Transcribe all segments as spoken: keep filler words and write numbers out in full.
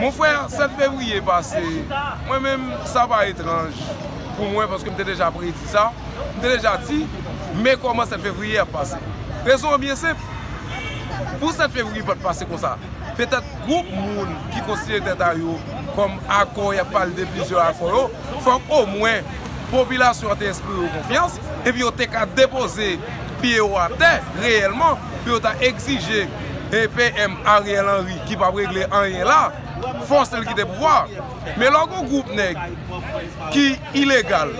Mon frè, sèt fevriye pase, mwen menm, sa pa etranj pou mwen, paske m te deja predi sa. M te deja di, men kòman sèt fevriye ap pase. Rezon an byen senp. Pou sèt fevriye pa t pase konsa, petèt gwoup moun ki konsidere tèt a yo kòm akò, y ap pale de plizyè akò yo, fòk omwen popilasyon an te enspire yo konfyans, epi yo te ka depoze pye yo atè reyèlman, pou yo ta egzije, e, P M Ariel Henry, ki p ap regle anyen la, fòse l kite pouvwa a. Men lè w gen yon gwoup nèg ki ilegal,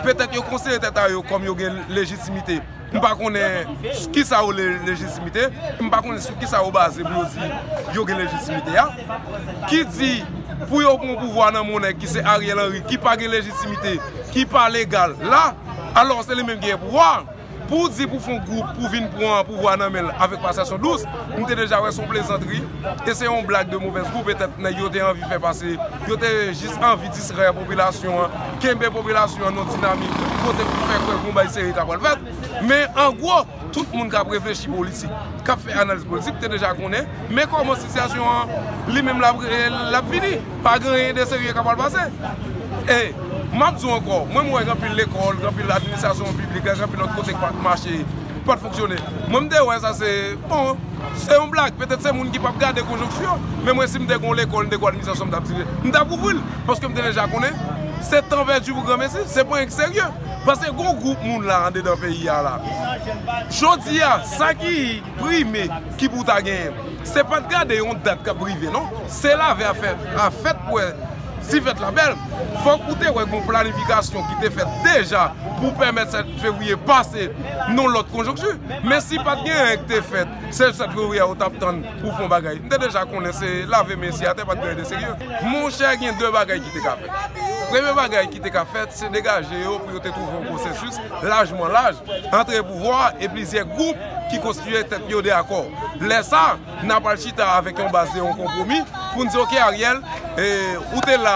petèt yo konsidere tèt a yo kòm yo gen lejitimite. M pa konnen kisa yo le-, lejitimite, m pa konnen sou kisa yo baze pou yo di yo gen lejitimite a. Ki di pou yo pran pouvwa nan men yon nèg ki se Ariel Henry, ki pa gen lejitimite, ki pa legal la, alò se li menm ki gen pouvwa a. Pou w di pou fè yon gwoup pou vin pran pouvwa nan men l avèk pasasyon dous, m te deja wè se yon plezantri, e se yon blag de movèz gou, petèt nèg yo te anvi fè pase, yo te jis anvi distrè popilasyon an, kenbe popilasyon an nan dinamik, kote pou fè kwè gon bagay serye ka pral fèt. Men an gwo, tout moun k ap reflechi politik, k ap fè analiz politik, te deja konnen, men kòman sitiyasyon an li menm l ap, l ap vini, pa gen anyen de serye k ap pral pase. E m ap di w ankò, mwen m wè gen anpil lekòl, gen anpil administrasyon piblik, gen anpil lòt kote k pa t mache, pa t fonksyone. Mwen m te wè sa se, bon, se yon blag, petèt se moun ki p ap gade konjonkti yo, men mwen si m te gen yon lekòl, m te gen yon administrasyon, m t ap di, m t ap ouvri l, paske m te deja konnen, se tan pèdi pou granmesi, se pa anyen k serye. Paske gon gwoup moun la andedan peyi a la. Jodi a, sa ki prime, ki pou ta genyen, se pa t gade yon dat k ap rive, non. Se lave a fèt, a fèt pou wè si fèt la bèl. Fòk ou te wè gon planifikasyon ki te fèt deja pou pèmèt sèt fevriye pase nan yon lòt konjonkti. Men si pa t gen anyen ki te fèt, se sèt fevriye a ou t ap tann pou fè yon bagay. M te deja konnen se lave men si atè, pa t gen anyen de serye. Monchè, gen de bagay ki te ka fèt. Premye bagay ki te ka fèt, se degaje yo pou yo te twouve yon konsansis lajman laj antre pouvwa a e plizyè gwoup ki konstitye tèt yo de akò. Lè sa, n a pral chita avèk yon baz de yon konpwomi pou n di, oke, Ariel, e, ou te la,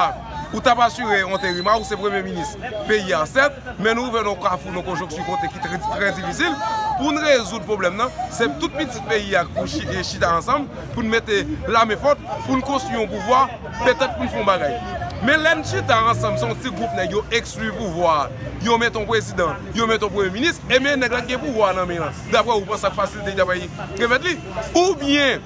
ou t ap asire enterim a, ou se premye minis peyi a, sèt, men nou rive nan yon kafou, nan yon konjonkti kote ki trè, trè difisil. Pou n rezoud pwoblèm nan, se tout pitit peyi a pou chi-, e, chita ansanm, pou n mete lame fòt, pou n konstwi yon pouvwa, petèt pou n fè yon bagay. Men lè n chita ansanm, se yon ti gwoup nèg yo ekskli pouvwa a, yo mete yon prezidan, yo mete yon premye minis, ebyen nèg la ki gen pouvwa a nan men l lan, daprè ou, panse ak fasilite li ta pral refèt li? Oubyen,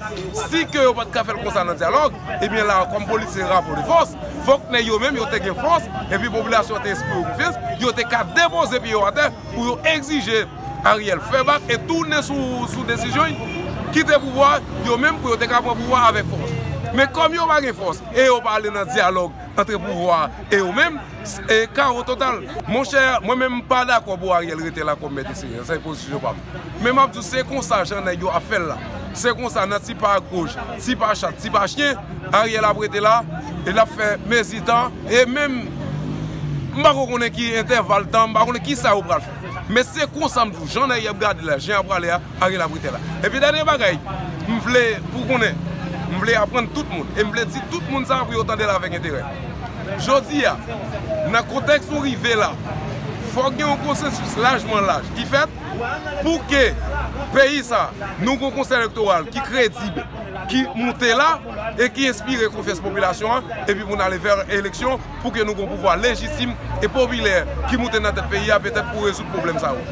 si ke yo pa t ka fè l konsa nan dyalòg, ebyen la, kòm politik se rapò de fòs, fòk nèg yo menm yo te gen fòs, epi popilasyon an te enspire yo konfyans, yo te ka depoze pye yo atè pou yo egzije Ariel fè bak e tounen sou, sou desizyon l, kite pouvwa a, yo menm pou yo te ka pran pouvwa a avèk fòs. Men kòm yo pa gen fòs e yo pa ale nan dyalòg antre pouvwa a e yo menm, e kawo total. Monchè, mwen menm m pa dakò pou Ariel rete la kòm mèt e senyè, sa se pozisyon pa m. Men m ap di w, se konsa jan nèg yo ap fè l la. Se konsa nan ti pa goch, ti pa chat, ti pa chen, Ariel ap rete la, e l ap fè mezi tan, e menm m pa ko konnen ki entèval tan, m pa konnen kisa yo pral fè. Men se konsa m di w, jan nèg y ap gade la, jan y ap prale a, Ariel ap rete la. Epi dènye bagay, m vle pou konnen, m vle aprann tout moun, e m vle di tout moun sa pou yo tande l avèk enterè. Jodi a, nan kontèks nou rive la, fòk gen yon konsansis lajman laj ki fèt pou ke peyi sa, nou gen yon konsèy elektoral ki kredib, ki moute la e ki enspire konfyans popilasyon an, epi pou n ale vè eleksyon pou ke nou gen yon pouvwa lejitim e popilè ki moute nan tèt peyi a, petèt pou rezoud pwoblèm sa yo.